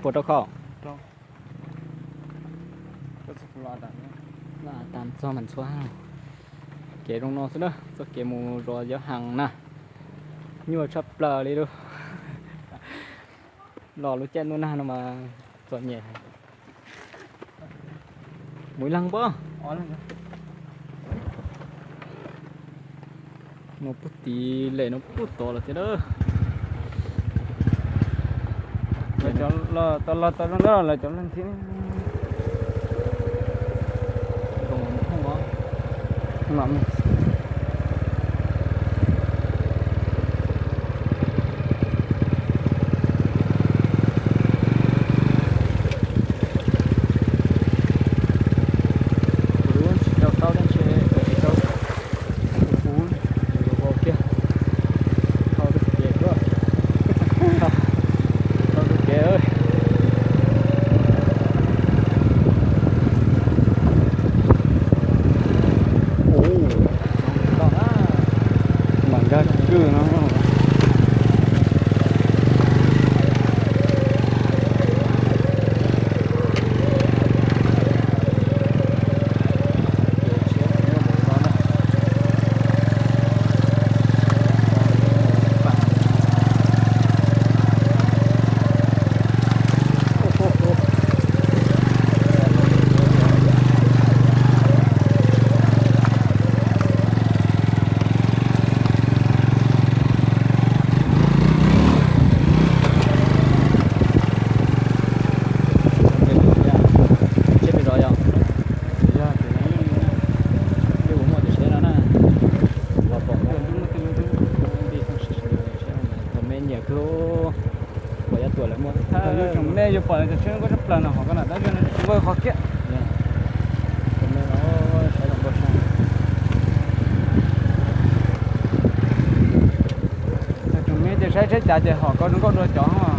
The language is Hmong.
Puas rau koj? Los tas txog mas ntxhua. Kev zoo no xwb na, txoj kev mus zos Yob Haas na, nyuaj tshaj plaws li lauj. Los lub caij ntuj nag no mas txom nyem. Mus ib leeg pob. No puag tid lem no puag tod lawm thiab. Los tau zoo na, lawv cov leej thib. Kuv lub tsis tau taub dab tsi, tsis tau kuv kuv vau kiag. Thau tus kev tuaj, thau tus kev. Ua, mam nkag kwj no. Tsheb pem zos yog, yog kuv muaj cov tsheb no na, los pom tau me nyiam kawg. Pom yav tuam lawv muaj tag, me yuav pom lawv cov tsheb nkauj tshaj plaws no, hom ko na tab sis tsis nkauj qhov kiag. Tsoom me ces saib tsheb cas ces hom ko zoo nkauj dua cov.